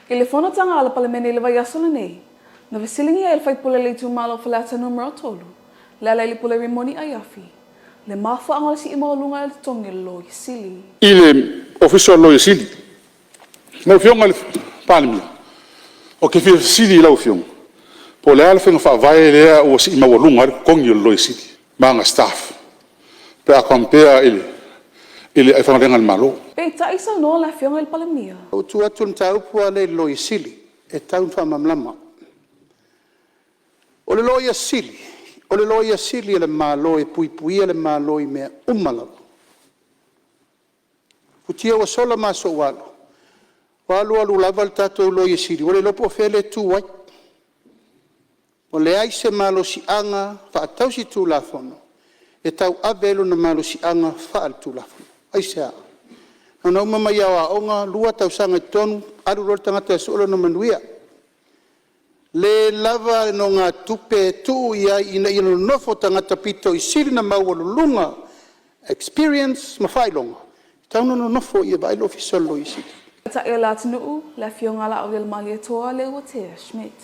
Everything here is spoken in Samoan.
I le fonotaga a le Palemene i le vaiaso lenei, na fesiligia e le faipule o le itumalo o Faleata Nu.3, Lealailepule Rimoni Aiafi, le mafuaaga o le sii maualuga o le totogi o le Loia Sili. I le Ofisa o le Loia Sili. Lau Afioga i le Palemia, ou te fia fesili i lau Afioga, po o le a le faiga faavae lea ua sii maualuga ai le totogi o le Loia Sili ma ana staff pe a compare i le aufaigaluega a le Malo. Peitai saunoa le Afioga i le Palemia. Ua ou tu atu i le mataupu lava lea i le Loia Sili e tatau ona faamalamalama. O le Loia Sili, o le Loia Sili a le Malo e puipuia le Malo i mea uma lava. O futia ua sola ma aso ua alu, ua alu alu lava le tatou Loia Sili ua le iloa po o fea le e tu ai. Ua leai se malosiaga faatausi-tulafono e tauave ai lona malosiaga faale-tulafono. Aisea? Na ona uma mai lava o aoga, 2 tausaga i totonu, alu loa le tagata e sue lona manuia. Le lava le nonogatupe e tuu i ai ina ia nonofo tagata aupito sili ona maualuluga experience ma faailoga, e tatau ona nonofo i i e vaai le Ofisa o le Loia Sili. Taitai o le atunuu, le Afioga ia Laaulialemalietoa Leuatea Schmidt.